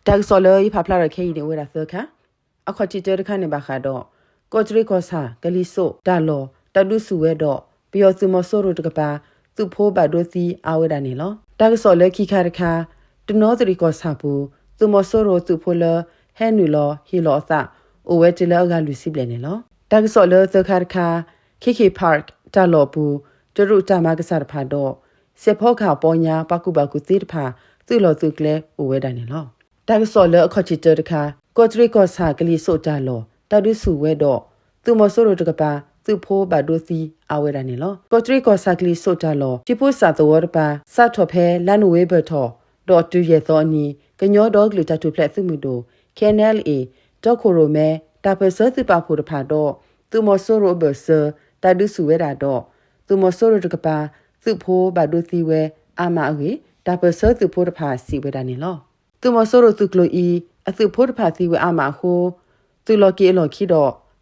တၢ်ကစီၣ်လၢယဖးဖျါထီၣ်ခဲအံၤန့ၣ် အိၣ်ဝဲဒၣ်သၢခါ. အခီၣ်ထံးတၢတခါန့ၣ်ဘၣ်ဃးဒီး ကီးတရံးကီၢ်ဆၣ်ကလံၤစိးတၢ်လီၢ် တၢ်ဒုးဆူၣ်ဝဲဒီး ပယီၤသုးမီၤစိရိၤတကပၤ သုးဖိဘၣ်ဒိသံအါဝဲဒၣ်န့ၣ်လီၤ. တၢ်ကစီၣ်လၢခံခါတခါ, တနီသရံၣ်ကီၢ်ဆၣ်ပူၤ သုးမီၤစိရိၤသုးဖိလၢ ဟဲနုာ်လီၤဟ့ၣ်လီၤအသး အိၣ်ဝဲတုၤလၢအဂၤလွံၢ်ဆံဘျဲၣ်န့ၣ်လီၤ. တၢ်ကစီၣ်လၢသၢခါတခါ, ခ့ခ့ၣ် Park တၢ်လီၢ်ပူၤ တရူးတၢ်မၤကစၢ်တဖၣ်ဒီး စဲးဖီကဟၣ်ပီညါ ပှၤကူၣ်ဘၣ်ကူၣ်သ့တဖၣ် သုးလီၢ်သုးကျဲအိၣ်ဝဲဒၣ်န့ၣ်လီၤ. တၢ်ကစီၣ်လၢအခီၣ်ထံးတၢတခါ, ကီးတရံးကီၢ်ဆၣ်ကလံၤစိးတၢ်လီၢ် တၢ်ဒုးဆူၣ်ဝဲဒီး သုးမီၤစိရိၤတကပၤ သုးဖိဘၣ်ဒိသံအါဝဲဒၣ်န့ၣ်လီၤ. ကီးတရံးကီၢ်ဆၣ်ကလံၤစိးတၢ်လီၢ် ထံဖိစၣ်သဝီတပၤ စးထီၣ်ဖဲလါနိၣ်ဝ့ဘၢၣ်ထီၣ် ဒီးတုၤယဲၢ်သီအနံၤ ကညီဒီကလုာ်တၢ်ထူၣ်ဖျဲးသုးမုၢ်ဒိၣ် ခ့ၣ်အဲၣ်ယူၣ်အ့ၣ် တီခိၣ်ရိၣ်မဲ တၢ်ပၢၢ်ဆၢသုးပာ်ဖှိၣ်တဖၣ်ဒီး သုးမီၤစိရိၤအဘၢၣ်စၢၤ တၢ်ဒုးဆူၣ်ဝဲဒၣ်ဒီး သုးမီၤစိရိၤတကပၤ သုးဖိဘၣ်ဒိသံဝဲအါမးအဂ့ၢ် တၢ်ပၢၢ်ဆၢသုးဖိတဖၣ်စံးဝဲဒၣ်န့ၣ်လီၤ. သုးမီၤစိရိၤသုးကျိၤအံၤ အသုးဖိတဖၣ်သံဝဲအါမးအဃိ သုးလီၤက့ၤအလီၢ်ခံဒီး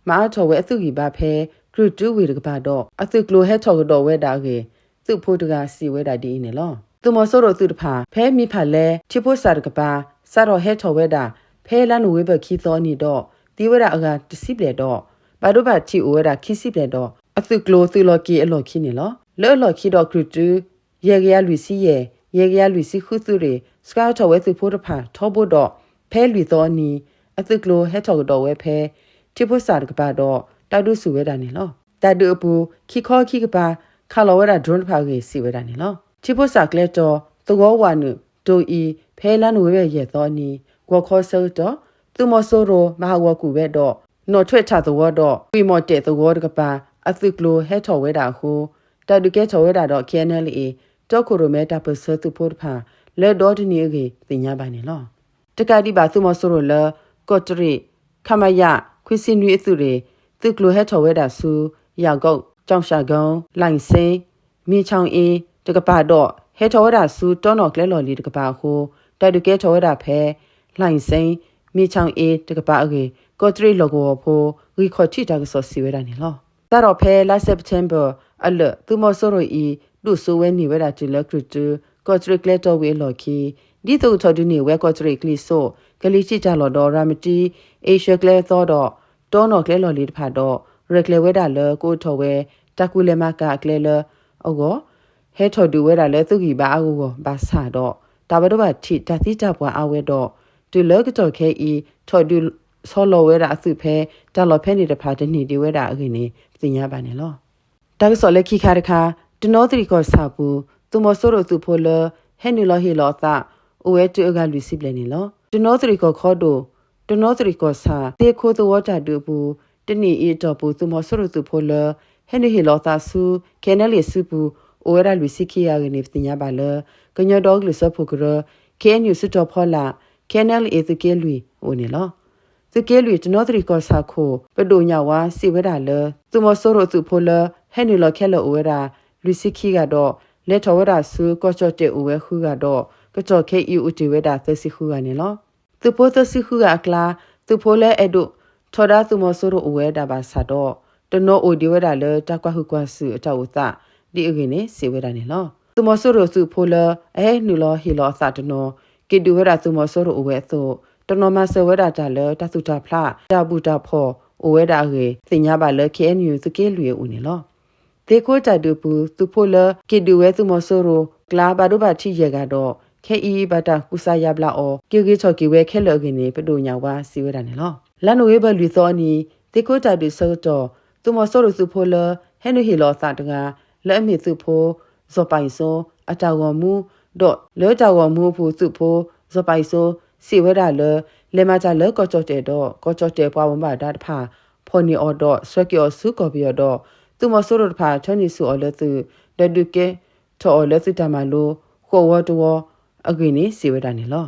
မၤအါထီၣ်ဝဲအသုးဂံၢ်ဘါဖဲ ကြုၢ်တုဝ့ၢ်တကပၤဒီး အသုးကျိၤဟဲထီၣ်ကဒီးဝဲဒၣ်အဂ့ၢ် သုးဖိတဂၤစံးဝဲဒၣ်ဒ်အံၤန့ၣ်လီၤ. သုးမီၤစိရိၤသုးတဖၣ် ဖဲမံဖးလဲ ထံဖိစၣ်တကပၤ စးထီၣ်ဟဲထီၣ်ဝဲဒၣ် ဖဲလါနိၣ်ဝ့ဘၢၣ်ခံသီအနံၤဒီး သံဝဲဒၣ်အဂၤတဆံဘျဲၣ်ဒီး ဘၣ်ဒိဘၣ်ထံးအိၣ်ဝဲဒၣ်ခံဆံဘျဲၣ်ဒီး အသုးကျိၤသုးလီၤက့ၤအလီၢ်ခံန့ၣ်လီၤ. လၢအလီၢ်ခံဒီးကြုၢ်တု ယဲၢ်ကယၤလွံၢ်ဆံယဲၢ် ယဲၢ်ကယၤလွံၢ်ဆံဃုသုးရ့ၣ် ဆှၢထီၣ်ဝဲသုးဖိတဖၣ်ထီဘိဒီး ဖဲလွံၢ်သီအနံၤ အသုးကျိၤဟဲထီၣ်ကဒီးဝဲဖဲ ထံဖိစၣ်တကပၤဒီး တၢ်ဒုးဆူၣ်ဝဲဒၣ်န့ၣ်လီၤ. တၢ်ဒုးအပူၤ ခံခီခံကပၤ ခးလီၤဝဲဒၣ် drone တဖၣ်အဂ့ၢ်စံးဝဲဒၣ်န့ၣ်လီၤ. ထံဖိစၣ်ကျဲတီၤ သဝီဝးနုာ်တိၤအံၤ ဖဲလါနိၣ်ဝ့ဘၢၣ်ယဲၢ်သီအနံၤ ဂီၤခီဆၢကတီၢ် သုးမီၤစိရိၤမၤဟးဂီၤကွံာ်ဝဲဒီး နီၣ်ထွဲးထၣ်သဝီဒီး ကွံာ်မီၣ်တဲၣ်သဝီတကပၤ အသုးကျိၤဟဲထီၣ်ဝဲဒၣ်အဃိ တၢ်ဒုးကဲထီၣ်ဝဲဒၣ်ဒီး ခ့ၣ်အဲၣ်ယူၣ်အ့ၣ် တီခိၣ်ရိၣ်မဲတၢ်ပၢၢ်ဆၢသုးဖိတဖၣ် လၢဒီတနံၤအဂ့ၢ် သ့ၣ်ညါဘၣ်န့ၣ်လီၤ. တကးဒံးဘၣ်သုးမီၤစိရိၤလၢ ကီးတရံး ခမရ ခွံဆံနွံအသုးရ့ၣ် သုးကျိၤဟဲထီၣ်ဝဲဒၣ်ဆူ ယၤကိး ကၠီၣ်ၡၣ်ကိ လၣ်စ့ မ့ၣ်ခၠီအ့ တကပၤဒီး ဟဲထီၣ်ဝဲဒၣ်ဆူတီနီၣ်ကျဲလီၢ်လံၤတကပၤအဃိ တၢ်ဒုးကဲထီၣ်ဝဲဒၣ်ဖဲ လၣ်စ့ မ့ၣ်ခၠီအ့ တကပၤအဂ့ၢ် ကီးတရံးလီၢ်ကဝီၤဖိ ဂံၢ်ခီၣ်ထံးတၢ်ကစီၣ်စံးဝဲဒၣ်န့ၣ်လီၤ. စးထီၣ်ဖဲလါ September အလၢာ် သုးမီၤစိရိၤအံၤ ဒိၣ်စိဝဲန့ၢ်ဝဲဒၣ်တုၤလၢကြုၢ်တု ကီးတရံးကျဲတီၤဝံၤအလီၢ်ခံ ဒ်သိးကထီၣ်ဒုးန့ၢ်ဝဲကီးတရံးကျံးစိး ကလံၤထံးတၢ်လီၢ်ဒီးရၤမတံ အ့ရှၢၣ်ကျဲသီဒီး တီနီၣ်ကျဲလီၢ်လံၤတဖၣ်ဒီး ရဲၣ်ကျဲၤဝဲဒၣ်လၢကအိးထီၣ်ဝဲ တၢ်ကူလဲၤမၤကၤအကျဲလၢအဂီၢ် ဟဲထီၣ်ဒုးဝဲဒၣ်လၢသုးဂံၢ်ဘါအဂီၢ်ဘၣ်ဆၣ်ဒီး တၢ်ဘၣ်ဒိဘၣ်ထံးတၢ်သံတၢ်ပှၢ်အါဝဲဒီး တုၤလၢကတီၢ်ခဲအံၤ ထီၣ်ဒုးဆီလီၤဝဲဒၣ်အသုးဖဲ တၢ်လီၢ်ဖဲန့ၣ်တဖၣ်တန့ၢ်ဒံးဝဲဒၣ်အဂ့ၢ်န့ၣ် ပသ့ၣ်ညါဘၣ်န့ၣ်လီၤ. တၢ်ကစီၣ်လၢခံခါတခါ, တနီသရံၣ်ကီၢ်ဆၣ်ပူၤ သုးမီၤစိရိၤသုးဖိလၢ ဟဲနုာ်လီၤဟ့ၣ်လီၤအသး အိၣ်ဝဲတုၤအဂၤလွံၢ်ဆံဘျဲၣ်န့ၣ်လီၤ. တနီသရံၣ်ကီၢ်ခီဒိၣ် တနီသရံၣ်ကီၢ်ဆၣ် သ့ၣ်ခိသဝီတၢ်ဒုးအပူၤ တနံၣ်အံၤအတီၢ်ပူၤ သုးမီၤစိရိၤသုးဖိလၢ ဟဲနုာ်ဟ့ၣ်လီၤအသးဆူ ခ့ၣ်အဲၣ်ယူၣ်အ့ၣ် စုပူၤ အိၣ်ဝဲဒၣ်လွံၢ်ဆံခံဂၤအဂ့ၢ်န့ၣ် ပသ့ၣ်ညါဘၣ်လၢ ကညီဒီကလုာ်စၢဖှိၣ်ကရၢ ခ့ၣ်အဲၣ်ယူၣ် စုတီၤဖီလာ် ခ့ၣ်အဲၣ်ယူၣ်အ့ၣ် သုးက့လွံၢ်အအိၣ်န့ၣ်လီၤ. သုးက့လွံၢ် တနီသရံၣ်ကီၢ်ဆၣ်ခိၣ် ပဒိၣ်ညၣ်ဝါစံးဝဲဒၣ်လၢ သုးမီၤစိရိၤသုးဖိလၢ ဟဲနုာ်လီၤခဲလၢာ်အိၣ်ဝဲဒၣ် လွံၢ်ဆံခံဂၤဒီး လဲၤထီၣ်ဝဲဒၣ်ဆူ ကီၢ်ကၠီၣ်တဲၣ်အိၣ်ဝဲဃုဂၤဒီး ကတီၢ်ခဲအံၤအိၣ်တ့ၢ်ဝဲဒၣ် သၢဆံဃုဂၤန့ၣ်လီၤ. သုးဖိသၢဆံဃုဂၤအကျါ သုးဖိလၢအဲၣ်ဒိးထီဒါသုးမီၤစိရိၤအိၣ်ဝဲဒၣ်ဘၣ်ဆၣ်ဒီး တနီၤအိၣ်ဒံးဝဲဒၣ်လၢတၢ်ကွၢ်ဟုၣ်ကွၢ်စူၣ်အတၢ်အိၣ်သး ဒ်အဂ့ၢ်န့ၣ် စံးဝဲဒၣ်န့ၣ်လီၤ. သုးမီၤစိရိၤသုးဖိလၢ အဟဲနုာ်လီၤဟ့ၣ်လီၤအသးတနီၤ က့ၤဒုးဝဲဒၣ်သုးမီၤစိရိၤအိၣ်ဝဲအသိး တနီၤမၤစၢၤဝဲဒၣ်တၢ်လၢတၢ်သူၣ်တၢ်ဖျး တၢ်ဘူၣ်တၢ်ဖီၣ်အိၣ်ဝဲဒၣ်အဂ့ၢ် သ့ၣ်ညါဘၣ်လၢ ခ့ၣ်အဲၣ်ယူၣ် သုးက့လွံၢ်အအိၣ်န့ၣ်လီၤ. သ့ၣ်ခိတၢ်ဒုးအပူၤ သုးဖိလၢက့ၤဒုးဝဲသုးမီၤစိရိၤကျါ ဘၣ်ဒိဘၣ်ထံးယဲၢ်ဂၤဒီး ခဲအံၤဘၣ်တၢ်ကူစါယါဘျါအီၤ က့ၤဂ့ၤထီၣ်က့ၤဝဲခဲလၢာ်အဂ့ၢ်န့ၣ် ပဒိၣ်ညၣ်ဝါစံးဝဲဒၣ်န့ၣ်လီၤ. လါနိၣ်ဝ့ဘၢၣ်လွံၢ်သီအနံၤ သ့ၣ်ခိတၢ်ဒုးဆၢကတီၢ် သုးမီၤစိရိၤသုးဖိလၢ ဟဲနုာ်ဟ့ၣ်လီၤအသးတဂၤ လၢအမ့ၢ်သုးဖိ စီၤပၤအံၤစိ အတၢ်ဂီၤမူ ဒီးလၢတၢ်ဂီၤမူအပူၤ သုးဖိ စီၤပၤအံၤစိ စံးဝဲဒၣ်လၢ လဲၤမၤတၢ်လၢကီၢ်ကၠီၣ်တဲၣ်ဒီး ကီၢ်ကၠီၣ်တဲၣ်ပှၤဘၣ်မူဘၣ်ဒါတဖၣ် ဖီၣ်န့ၢ်အီၤဒီး ဆှၢက့ၤအီၤဆူကီၢ်ပယီၤဒီး သုးမီၤစိရိၤတဖၣ် ထၢနုာ်ဆူၣ်အီၤလၢသုး ဒီးဒုးကဲထီၣ်အီၤလၢသုးတၢ်မၤလိ ဃိးဝီတဝီ အဂ့ၢ်န့ၣ် စံးဝဲဒၣ်န့ၣ်လီၤ.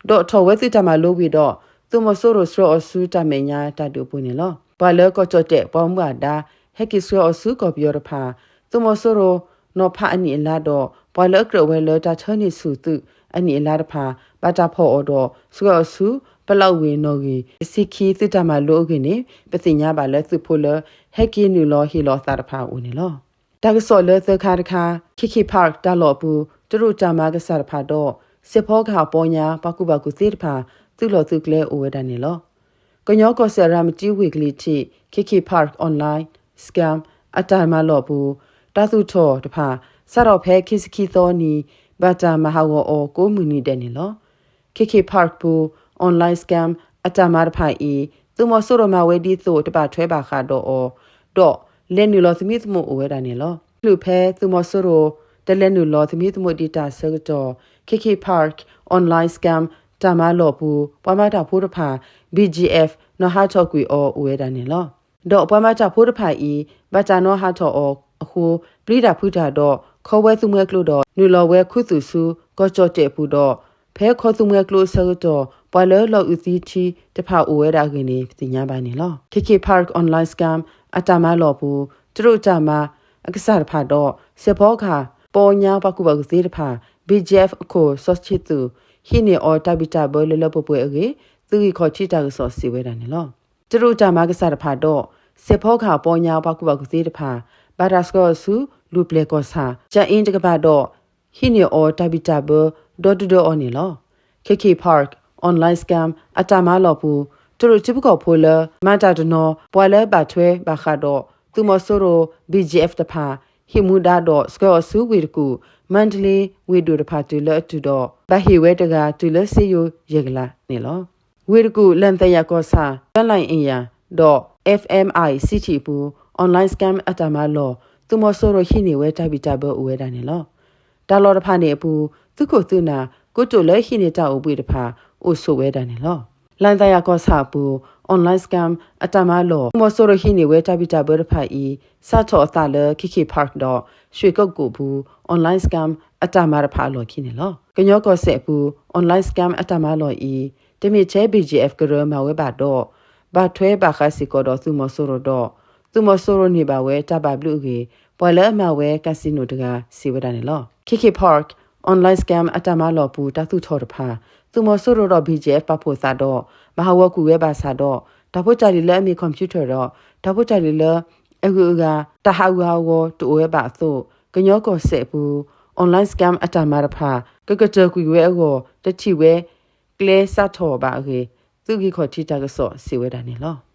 ဒီးထီၣ်ဝဲသုးတၢ်မၤလိဝံၤဒီး သုးမီၤစိရိၤဆှၢအီၤဆူတၢ်မဲာ်ညါတၢ်ဒုးအပူၤန့ၣ်လီၤ. ပှၤလၢကီၢ်ကၠီၣ်တဲၣ်ပှၤဘၣ်မူဘၣ်ဒါ ဟဲက့ၤဆှၢအီၤဆူကီၢ်ပယီၤတဖၣ် သုးမီၤစိရိၤနီၤဖးအနံၣ်အလါဒီး ပှၤလၢအကြၢးဝဲလၢတၢ်ထၢနုာ်ဆူၣ်သုးအနံၣ်အလါတဖၣ် ဘၣ်တၢ်ဖီၣ်အီၤဒီး ဆှၢအီၤဆူ ပလးဝ့ၢ်နီၣ်ဂံၢ် တဆံခံသုးတၢ်မၤလိအဂ့ၢ်န့ၣ် ပသ့ၣ်ညါဘၣ်လၢသုးဖိလၢ ဟဲက့ၤနုာ်လီၤဟ့ၣ်လီၤအသးတဖၣ်အအိၣ်န့ၣ်လီၤ. တၢ်ကစီၣ်လၢသၢခါတခါ ခ့ၣ်ခ့ၣ် Park တၢ်လီၢ်အပူၤ တရူးတၢ်မၤကစၢ်တဖၣ်ဒီး စဲးဖီကဟၣ်ပီညါ ပှၤကူၣ်ဘၣ်ကူၣ်သ့တဖၣ် သုးလီၢ်သုးကျဲအိၣ်ဝဲဒၣ်န့ၣ်လီၤ. ကညီကီၢ်စဲၣ် ရၤမတံဝ့ၢ်ကလံၤထံး KK Park Online Scam အတၢ်မၤလီၢ်အပူၤ တၢ်သူၣ်ထီၣ်တဖၣ် စးထီၣ်ဖဲခံဆံခံသီနံၤ ဘၣ်တၢ်မၤဟးဂီၤအီၤကိးမုၢ်နံၤဒဲးန့ၣ်လီၤ. KK Park ပူၤ Online Scam အတၢ်မၤတဖၣ်အံၤ သုးမီၤစိရိၤမၤဝဲဒ်သိး တဘၣ်ထွဲဘၣ်ဃးဒီးအီၤ ဒီးလဲၤနုာ်လီၤသမံသမိးအိၣ်ဝဲဒၣ်န့ၣ်လီၤ. တချုးဖဲသုးမီၤစိရိၤ တလဲၤနုာ်လီၤသမံသမိးဒံးတၢ်ဆၢကတီၢ် KK Park Online Scam တၢ်မၤလီၢ်ပူၤ ပှၤမၤတၢ်ဖိတဖၣ် BGF နီၤဟးထီၣ်ကွံာ်အီၤအိၣ်ဝဲဒၣ်န့ၣ်လီၤ. ဒီးပှၤမၤတၢ်ဖိတဖၣ်အံၤ ဘၣ်တၢ်နီၤဟးထီၣ်အီၤအဃိ ပျံၤတၢ်ဖုးတၢ်ဒီး ခီဝဲသူမှဲကျိဒီး နုာ်လီၤဝဲခူသူၣ်ဆူ ကီၢ်ကၠီၣ်တဲၣ်ပူၤဒီး ဖဲခီသူမှဲကျိအဆၢကတီၢ် ပှၤလၢလီၤအုးသံထံတဖၣ်အိၣ်ဝဲဒၣ်အဂ့ၢ်န့ၣ် ပသ့ၣ်ညါဘၣ်န့ၣ်လီၤ. KK Park Online Scam အတၢ်မၤလီၢ်ပူၤ တရူးတၢ်မၤအကစၢ်တဖၣ်ဒီး စဲးဖီကဟၣ် ပီညါပှၤကူၣ်ဘၣ်ကူၣ်သ့တဖၣ် BGF အခိၣ်စီဆှံသူး ဟံးန့ၢ်အီၤတၢ်ဘံၣ်တၢ်ဘၢလၢလၢပှဲၤပှဲၤအဂ့ၢ် သုးဂံၢ်ခီၣ်ထံးတၢ်ကစီၣ်စံးဝဲဒၣ်န့ၣ်လီၤ. တရူးတၢ်မၤကစၢ်တဖၣ်ဒီး စဲးဖီကဟၣ်ပီညါပှၤကူၣ်ဘၣ်ကူၣ်သ့တဖၣ် ဘၣ်တၢ်ဆှၢအီၤဆူ လူၢ်ပျဲၢ်ကီၢ်ဆၣ် ကၠၣ်အ့တကပၤဒီး ဟံးန့ၢ်အီၤတၢ်ဘံၣ်တၢ်ဘၢ ဒီတဒၢအီၤန့ၣ်လီၤ. KK Park Online Scam အတၢ်မၤလီၢ်ပူၤ တရူးထံဖိကီၢ်ဖိလၢ မၤတၢ်တနီၤ ပှၤလၢဘၣ်ထွဲဘၣ်ဃးဒီး သုးမီၤစိရိၤ BGF တဖၣ် ဟ့ၣ်မူဒါဒီး ဆှၢအီၤဆူဝ့ၢ်တကူၣ် မါတလ့ဝ့ၢ်ဒိၣ်တဖၣ်တုၤလၢအတုၤဒီး ဘၣ်ဟ့ၣ်ဝဲတဂၤတုၤလၢစ့ယိၤယဲၢ်ကလးန့ၣ်လီၤ. ဝ့ၢ်တကူၣ် လၣ်သယၣ်ကီၢ်ဆၣ် ကၠၣ်လၣ်အ့ၣ်ယၣ် ဒီး FMI City အပူၤ Online Scam အတၢ်မၤလီၢ် သုးမီၤစိရိၤဟံးန့ၢ်ဝဲတၢ်ဘံၣ်တၢ်ဘၢအိၣ်ဝဲဒၣ်န့ၣ်လီၤ. တၢ်လီၢ်တဖၣ်န့ၣ်အပူၤ သုးခိၣ်သုးနၢ် ကိတိာ်လၢဟံးန့ၢ်တၢ်အိၣ်ဘှံးတဖၣ် အိၣ်ဆိးဝဲဒၣ်န့ၣ်လီၤ. လၣ်သယၣ်ကီၢ်ဆၣ်အပူၤ Online Scam အတၢ်မၤလီၢ် သုးမီၤစိရိၤဟံးန့ၢ်ဝဲတၢ်ဘံၣ်တၢ်ဘၢတဖၣ်အံၤ စးထီၣ်အသးလၢ KK Park ဒီး ရွှေကုက္ကို အပူၤ Online Scam အတၢ်မၤတဖၣ်အလီၢ်ခံန့ၣ်လီၤ. ကညီကီၢ်စဲၣ်အပူၤ Online Scam အတၢ်မၤလီၢ်အံၤ တမ့ၢ်ထဲ BGF ကရၢမၤဝဲဘၣ်ဒီး ဘၣ်ထွဲဘၣ်ဃးစ့ၢ်ကီးဒီးသုးမီၤစိရိၤဒီး သုးမီၤစိရိၤန့ၢ်ဘၣ်ဝဲတၢ်ဘၣ်ဘျုးအဂ့ၢ် ပှၤလၢအမၤဝဲ casino တဂၤစံးဝဲဒၣ်န့ၣ်လီၤ. KK Park Online Scam အတၢ်မၤလီၢ်ပူၤတၢ်သူၣ်ထီၣ်တဖၣ် သုးမီၤစိရိၤဒီး BGF ပာ်ဖှိၣ်သးဒီး မၤဟးဂီၤကွံာ်ဝဲဘၣ်ဆၣ်ဒီး တၢ်ဖိတၢ်လံၤလၢအမ့ၢ် computer ဒီး တၢ်ဖိတၢ်လံၤလၢအဂုၤအဂၤ တၢ်ဟးဂူာ်ဟးဂီၤတအိၣ်ဝဲဘၣ်အသိး ကညီကီၢ်စဲၣ်အပူၤ Online Scam အတၢ်မၤတဖၣ် ကကတၢၢ်ကွံာ်ဝဲအဂီၢ် တထံၣ်ဝဲကျဲစးထီၣ်ဘၣ်အဂ့ၢ် သုးဂံၢ်ခီၣ်ထံးတၢ်ကစီၣ်စံးဝဲဒၣ်န့ၣ်လီၤ.